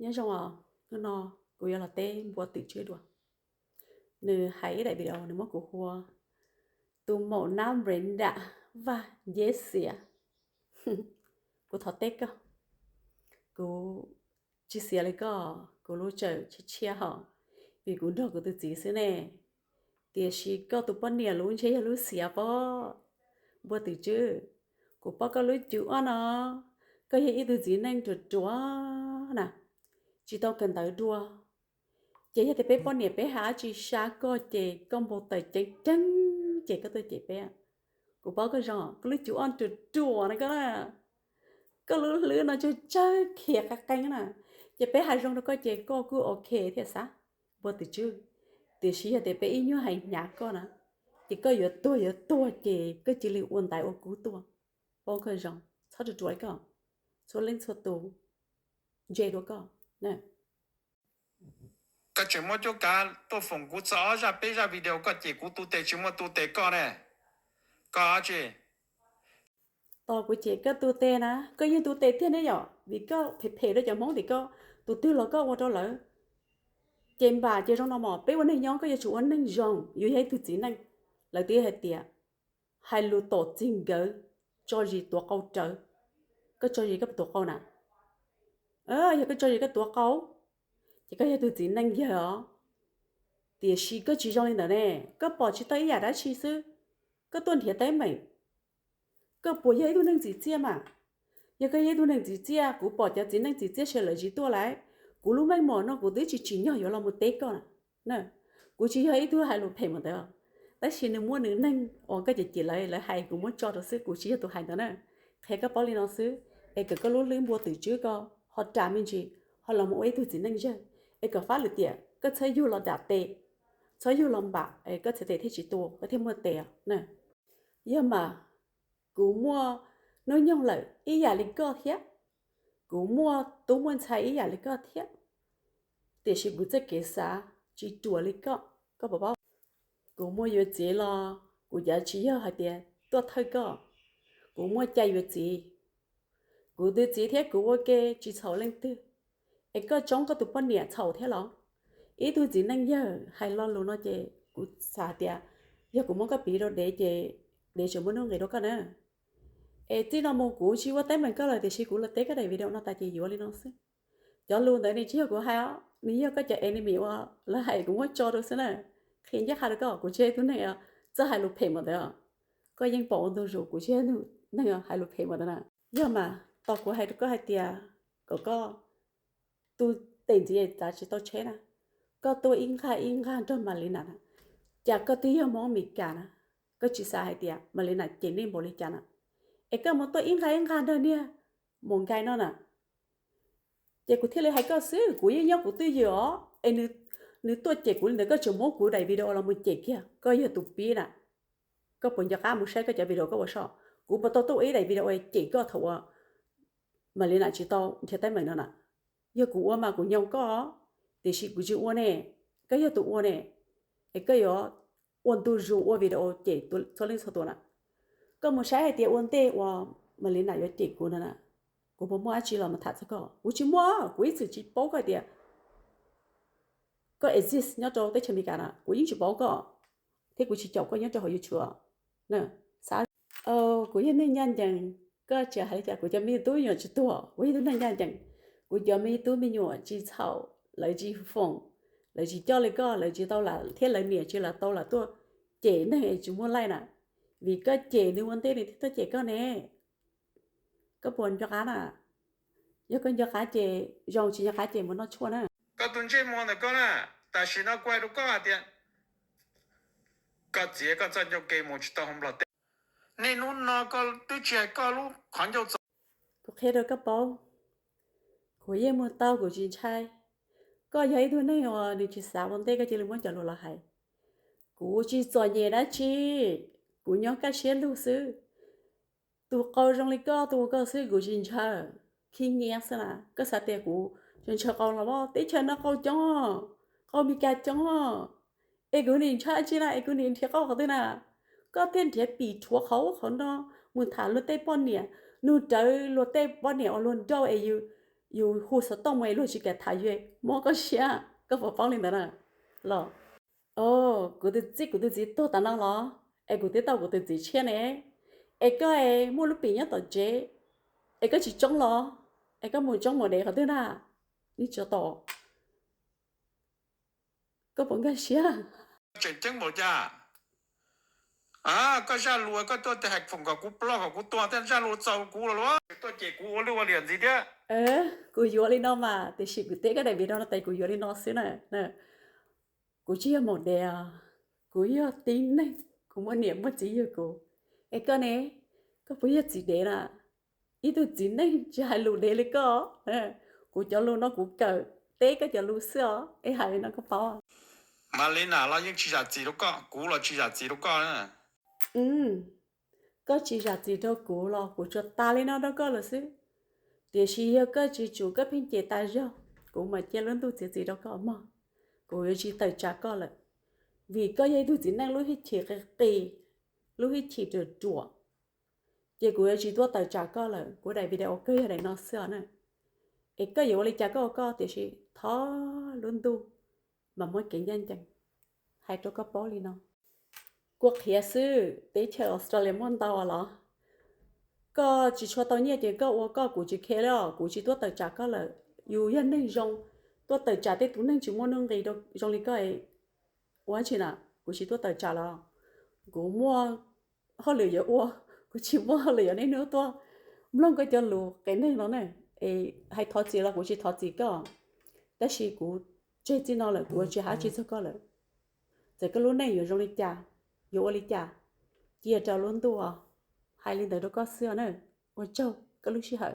Nyob zoo os, hnub no kuv yuav los teb npua twm tswb dua. Nws hais ib daim video nws muab kuv hu ua tus maum nab nplev nram vaj nceb xiav. Kuv thov teb koj, kuv tsis xiav li koj, kuv lub tsawm tshiab tshiab hos, vim kuv nrog kuv tus txiv xwb ne. Tiam sis koj tus poj niam lub ntshe yog lub xiav pob. Npua twm tswb, kuv paub koj lub cub ob no, koj yog ib tug txiv neej ruam ruam na, tsis tau kawm ntawv dua. Ces yog tias peb poj niam peb hais dab tsi sab koj ces koj npau taws ceev ceev ces koj tuaj cem peb. Kuv paub koj zoo, koj lub cub ob ruam ruam na koj na, koj lub hlwb no tsawg tsawg khiav qeeb qeeb na, ces peb hais zoo rau koj ces koj kuj ok thiab xav, npua twm tswb. Tiam sis yog tias peb ib nyuag hais hnyav koj na, ces koj yuav tuag yuav tuag ces koj cia li ua ntaiv ua kub tuaj. Paub koj zoo, txhob ruam ruam li koj, txhua leej txhua tus ntse dua koj. Koj tseem muab cuab kav tuaj foom kuv txog ob zaj peb zaj video koj cem kuv tu tes tsis muaj tu tes koj ne. Koj tsis tos kuv cem koj tu tes na, koj yeej tu tes tiag ne yom, vim koj phem phem rau cov Hmoob tim koj, tus twg los koj ua rau lawv. Ces npam ces zoo no mos, peb ua neeg nyob koj yuav tsum ua neeg zoo, yus yog ib tug txiv neej. Lawv twb hais tias hais lus tom txij nkawm, tso zis tuav qau rawv. Koj tso zis koj puas tuav qau na? Yog koj tso zis koj tuav qau, ces koj yog tug txiv neej yawg os. Tiam sis koj tsis zoo li ntawd ne, koj pom tsis tau ib yam dab tsi xwb, koj tuaj nrhiav teeb meem. Koj puas yog ib tug neeg txim txiaj mas? Yog koj yog ib tug neeg txim txiaj, kuv pom cov txiv neej txim txiaj sawv daws tsis tuaj lawm. Kuv lub meej mom no kuv twb tsis tsim nyog yuav los mus teb koj na. Kuv tsis yog ib tug hais lus phem mas ntawd, tab sis nws muaj nws neeg uas koj cem cem lawv, lawv hais kuv muab tso rau xwb, kuv tsis yog tus hais ntawd na. Qhia koj paub li no xwb, es kom koj lub hlwb npua twm tswb ko ho ras me ntsis, ho los mus ua ib tug txiv neej yawg, es kom fab lwm tiam koj txhob yug los dam tes, txhob yug los npam, koj txhais tes thiaj tsis tu, koj thiaj muaj tes na. Yog mas, kuv muaj hnub nyoog lawm ib yam li koj thiab, kuv muaj tub muaj ntxhais ib yam li koj thiab, tiam sis kuv txoj kev xav tsis ruam li koj, koj puas paub? Kuv muaj yuav txiv los kuv cav tsis yog hais tias tuaj thawj koj, kuv muaj cai yuav txiv. Kuv tus txiv thiab kuv ua ke tsis txhaum leej twg, es koj tsoob koj tus poj niam txhaum thiab los? Ib tug txiv neej yawg hais lo lus no ces kuv xav hais tias yog kuv muab koj piv rau dev ces dev tseem muaj nuj nqis rau koj na. Es txij no mus kuv tsis ua teeb meem koj lawm, tiam sis kuv los teb koj daim video no tas ces yuav li no xwb. Cov lus ntawd nws tsis yog kuv hais os, nws yog koj cov enemy uas lawv hais kuv muab tso rau xwb na. Qhia ncaj qha rau koj, kuv tsis yog ib tug neeg txawj hais lus phem mas ntawd. Koj yeej pom ua ntu zus kuv tsis yog ib tug neeg hais lus phem mas ntawd na. Yog mas tos kuv hais rau koj hais tias kom koj tu tes ntxiv, txav tsis tau tsheb na, koj tuaj ib nqag ib nqag nrog Malina na, cas koj twb yog Hmoob Amelikas na, koj tsis xav hais tias Malina cem nej npaum li cas na, es koj mus tuaj ib nqag ib nqag nrog niag Maum Nkais no na. Ces kuv thiaj li hais koj xwb, kuv yeej nyob kuv twj ywm os, es nws tuaj cem kuv li ntawd koj tseem muab kuv daim video los mus cem kiag, koj yog tus pib na. Koj puas nco qab mus saib koj cov video koj ua soj, kuv puas tau tuaj ua ib daim video cem koj thaum uas Malina tsis tau nrhiav teeb meem no na? Yog kuv ua mas kuv nyoo koj, tiam sis kuv tsis ua ne, koj yog tus ua ne, es koj yuav ua ntu zus ua video cem txhua leej txhua tus na. Koj mus saib hais tias ua ntej uas Malina yuav cem kuv no na, kuv puas muaj dab tsi los mus tham txog koj? Kuv tsis muaj, kuv ib txwm tsis paub koj hais tias koj exist nyob rau teb chaws Amelikas na, kuv yeej tsis paub koj, thiab kuv tsis caum koj nyob rau hauv YouTube. Xav, kuv yog neeg ncaj ncees, koj tseem hais li cas? Kuv cov me tub me nyuam tsis tuag, kuv yog tug neeg ncaj ncees, kuv cov me tub me nyuam tsis txhaum, lawv tsis foom, lawv tsis coj li koj, lawv tsis tau lam thiab lawv niam tsis lam tau lam tuaj cem neeg es tsis muaj laij na, vim koj cem nws ua ntej nws thiaj tuaj cem koj ne. Koj puas nco qab na? Yog koj nco qab ces zoo, tsis nco qab ces mus noj tshuaj na. Koj tus ntsej muag ntawm koj na, tam sim no kuv hais rau koj hais tias koj txiav koj txoj ncauj ke mus tsis tau hauv Nplog teb. Niaj hnub no koj twb tsis hais koj lub qhov ncauj txos. Kuv qhia rau koj paub, kuv yeej mus tau, kuv tsis ntshai. Koj yog ib tug neeg uas nws tsis xav ua ntej koj cia li muab cov lus los hais. Kuv tsis txom nyem dab tsi, kuv nyob kaj siab lug xwb. Tus qau zoo li koj, tus ua koj xwb kuv tsis ntshaw, khib nyiab xwb na. Koj xav tias kuv ntshaw qau los? Teb chaws no qau coob, qau Amelikas coob, es kuv nim ntshaw tsi na, es kuv nim nrhiav qau qhov twg na? Koj thiaj nrhiav pim rhuav qhov ub qhov no mus tham luag tej poj niam, nug rawv luag tej poj niam uas luag nrauj es yus yus hu xov tooj mus es luag tsis kam tham yus, mob koj siab, koj puas paub li ntawd na? Los, o, kuv tus txij kuv tus txiv tuag tas no los es kuv twb tau kuv tus txiv tshiab ne, es koj es muaj lub pim nyob tom tsev, es koj tsis tsoob los, es koj mus tsoob mus dev qhov twg na? Yeej tsis tau. Koj puas nkag siab? Tseem ceeb npaum cas? Koj zaj lus koj tuaj hais foom kom kuv ploj kom kuv tuag thiab, zaj lus txaus kuv los luag tuaj cem kuv ua lwj ua liam ntxiv thiab. Kuv yuav li no mas, tiam sis kuv teb koj daim video no tas kuv yuav li no xwb na. Kuv tsis yog maum dev os, kuv yog tib neeg, kuv muaj niam muaj txiv yug kuv. Es koj ne, koj puas yog txiv dev na? Ib tug txiv neej tsis hais lus dev li koj. Kuv cov lus no kuv kawm teb koj cov lus xwb os, es hais li no koj paub. Malina los yeej tsis zam txim rau koj, kuv los tsis zam txim rau koj. Koj tsis zam txim rau kuv los kuv tsuas tas li no rau koj lawm xwb. Tiam sis yog koj tsis tsum koj pheej cem tas zog, kuv mam cia lub ntuj txiav txim rau koj mog. Kuv yuav tsis tawm tsam koj lawm, vim koj yog ib tug txiv neej lub hwj chim qis qis, lub hwj chim ruam ruam. Ces kuv yuav tsis tuaj tawm tsam koj lawm, kuv daim video kawg yog daim no xwb os na. Es koj yuav ua li cas koj ua koj, tiam sis thov lub ntuj mas muab kev ncaj ncees, hais rau koj paub li no. Kuv qhia xwb, teb chaws Australia muaj ntau los. Koj tsis tshua tau nyiaj ces koj ua koj, kuv tsis care li os, kuv tsis tuaj tawm tsam koj lawm. Yus yog neeg zoo, tuaj tawm tsam tej tus neeg tsis muaj nuj nqis zoo li koj, ua tsi na, kuv tsis tuaj tawm tsam los. Kuv muaj hauj lwm yuav ua, kuv tsis muaj hauj lwm yuav niaj hnub tuaj mloog koj cov lus qias neeg no na. Es hais thov txim los kuv tsis thov txim koj, tab sis kuv tseg txij no lawm, kuv yuav tsis hais tsis txog koj lawm. Txawm koj lub neej yuav zoo li cas, yuav ua li cas, cia rau lub ntuj os. Hais li ntawd rau koj xwb os na. Ua tsaug koj lub sij hawm.